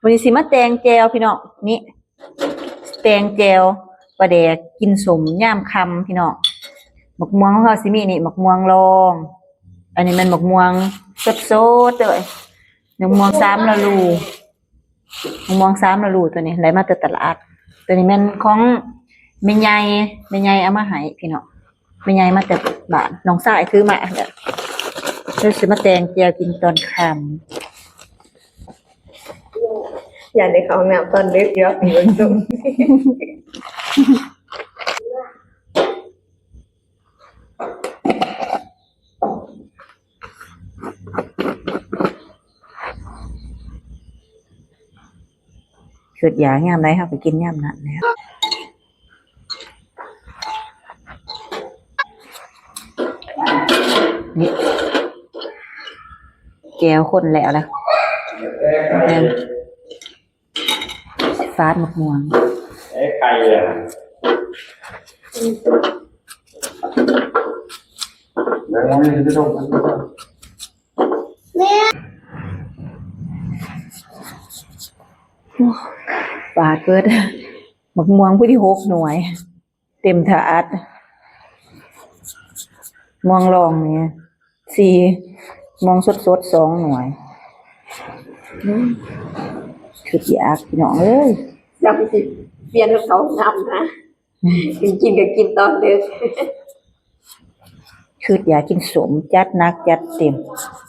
ມື້ນີ້ຊິມາແຕ່ງແຈ່ວພີ່ນ້ອງ ນີ້ ແຕ່ງແຈ່ວປາແດກກິນສົ້ມຍາມຄ່ຳພີ່ນ້ອງ. ໝາກມ່ວງຂອງເຮົາຊິມີນີ້ ໝາກມ່ວງລອງ ອັນນີ້ແມ່ນໝາກມ່ວງສົດໆເດີ ໝາກມ່ວງສາມລະລູ ໝາກມ່ວງສາມລະລູ ໂຕນີ້ໄດ້ມາແຕ່ຕະຫຼາດ ໂຕນີ້ແມ່ນຂອງແມ່ໃຫຍ່ ແມ່ໃຫຍ່ເອົາມາໃຫ້ພີ່ນ້ອງ. ແມ່ໃຫຍ່ມາແຕ່ບ້ານ ນ້ອງຊາຍຖືມາແລ້ວ ເຮົາຊິມາແຕ່ງແຈ່ວກິນຕອນຄ່ຳ. ຢ້ານໄດ້ເຂົ້າຫ້ອງນ້ຳຕອນດຶກຢູ່ດອກ ເບິ່ງ ຄຶດຢາກຍາມໃດເຮົາກໍກິນຍາມນັ້ນແຫຼະ. ນີ້ ແຈ່ວຄົນແລ້ວລະ ແມ່ນຟາດໝາກມ່ວງ ເອ້ ໄກ່ອະ ຟາດເບິດ ໝາກມ່ວງຜູ້ທີ່ຫົກໜ່ວຍ ເຕັມຖາດ ມ່ວງລອງນີ້ສີ່ ມ່ວງສົດໆສອງໜ່ວຍ. ອືມ ຄຶດຢາກພີ່ນ້ອງເອີຍ ຢາກຊິປ່ຽນເຂົ້າຫ້ອງນ້ຳນະ ກິນ ກິນກໍກິນຕອນດຶກ ຄຶດຢາກກິນສົ້ມ ຈັດໜັກຈັດເຕັມ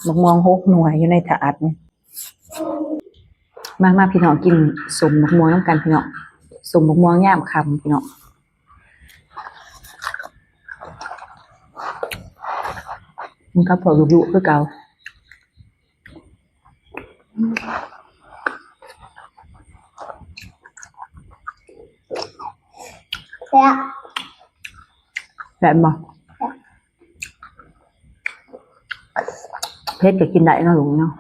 ໝາກມ່ວງຫົກໜ່ວຍຢູ່ໃນຖາດນີ້. ມາ ມາພີ່ນ້ອງ ກິນສົ້ມໝາກມ່ວງນຳກັນພີ່ນ້ອງ ສົ້ມໝາກມ່ວງຍາມຄ່ຳພີ່ນ້ອງ. ມັນກັບພວກລຸໆຄືເກົ່າ ແຊບ ແຊບບໍ່? ເຜັດກໍກິນໄດ້ເນາະ ລຸງເນາະ.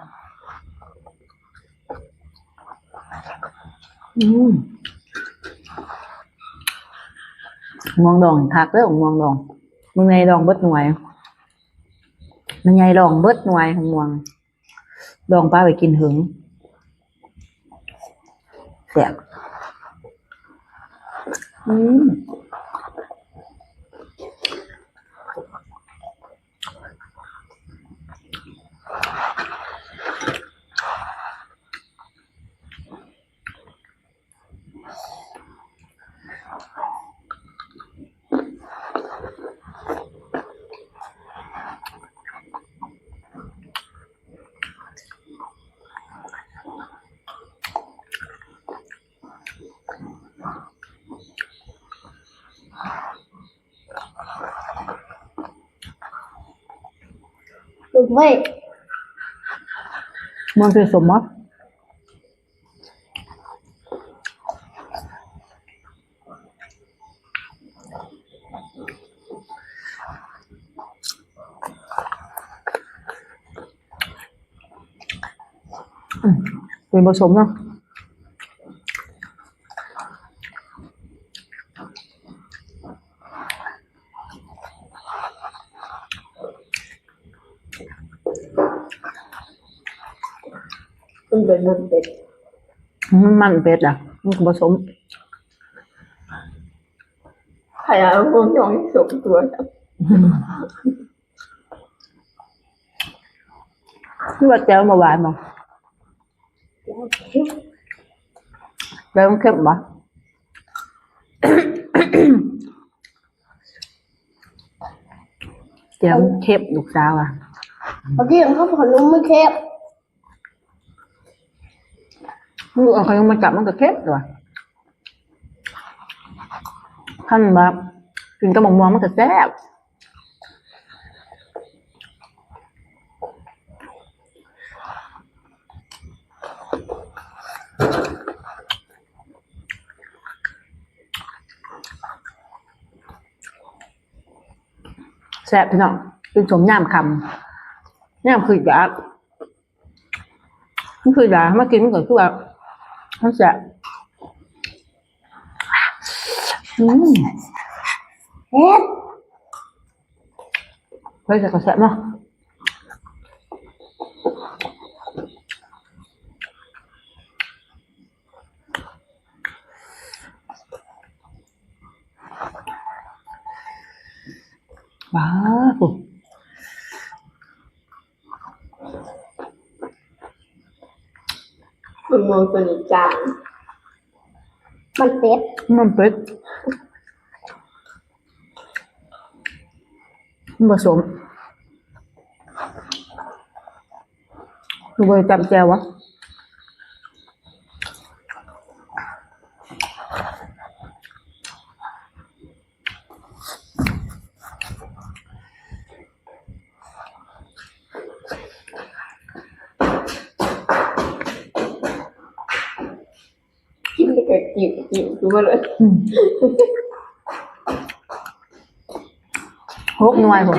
ອືມ ມ່ວງດອງຄັກເດີ ມ່ວງດອງ ແມ່ໃຫຍ່ດອງເບິດໜ່ວຍ ແມ່ໃຫຍ່ດອງເບິດໜ່ວຍ ມ່ວງດອງປາໄວ້ກິນເຫິງ. ແຊບ ອືມ. ເບິ່ງເວີຍ ມັນຄືສົມມະ. ອືມ ເປັນບໍ່ສົມເນາະ. ມັນເປັນມັນເປັດ ມັນມັນເປັດອະ ມັນກໍບໍ່ສົມ. ໃຜເອົາພວກນ້ອງສົມຕົວ ຄືວ່າແຈ່ວບໍ່ຫວານບໍ່? ແຈ່ວເຄັມບໍ່? ແຈ່ວເຄັມ ລູກສາວວ່າ ເມື່ອກີ້ເຂົາຂະໜົມມັນເຄັມ. ລູກເອົາຂະໜົມມາຈັບມັນກໍເຄັມຕົວະ. ຄັນວ່າກິນກັບໝາກມ່ວງມັນກໍແຊບ. ແຊບພີ່ນ້ອງ ກິນສົ້ມຍາມຄ່ຳ ຍາມຄືຢາກ ມັນຄືຢາກ ມາກິນມັນກໍຄືວ່າມັນແຊບ. ອືມ ເຜັດ ເຜັດແຕ່ກໍແຊບເນາະ. ປ້າໂທ້ ເບິ່ງໝ່ອງໂຕນີ້ຈາງ ມັນເປັດ ມັນເປັດ ມັນບໍ່ສົ້ມ ຄືບໍ່ໄດ້ຈ້ຳແຈ່ວຫວາ? ກິນແລ້ວກໍກິນ ກິນຄືວ່າເລີຍ ອືມ ຫົກໜ່ວຍພຸ້ນ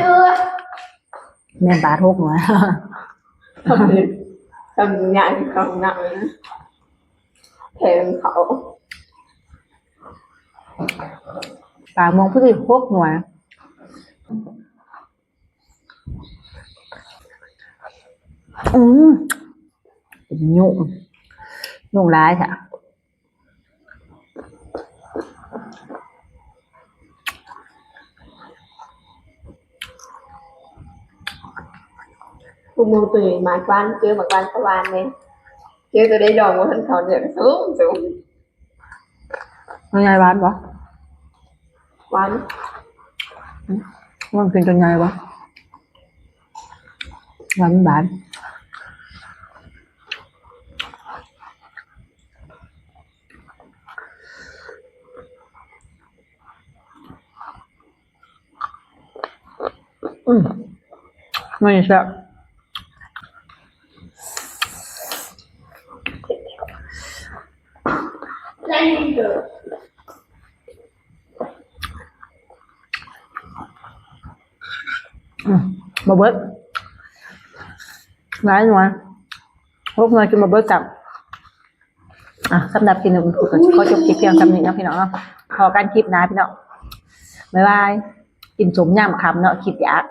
ແມ່ນບາດຫົກໜ່ວຍ ທຳເປັນ ທຳຍາກເຂົ້າຫ້ອງນ້ຳ ແພງເຂົາ ປາມ່ວງພໍດີຫົກໜ່ວຍ ອືມ ເປັນຍຸງ ຍຸງຫຼາຍແທ້ ຜູ້ໝູ່ໂຕນີ້ໝາກຫວານ ເຈີໝາກຫວານກະຫວານເດ້ ເຈີໂຕໃດດອງບໍ່ທັນເຂົ້າເນື້ອ ສູງໆ. ມັນຫວານບໍ່? ຫວານ ມັນກິນຈົນໃຫຍ່ບໍ່? ຫວານ ຫວານ ອືມ ມັນແຊບ ອືມ ບໍ່ເບິດ ຫຼາຍໜ່ວຍ ຫົກໜ່ວຍກິນບໍ່ເບິດຊ້ຳ. ອ່ະ ສຳລັບຄລິບນີ້ກໍຂໍຈົບຄລິບພຽງສ່ຳນີ້ເນາະພີ່ນ້ອງເນາະ ພໍ້ກັນຄລິບໜ້າພີ່ນ້ອງ ບາຍບາຍ ກິນສົ້ມຍາມຄ່ຳເນາະ ຄິດຢາກ.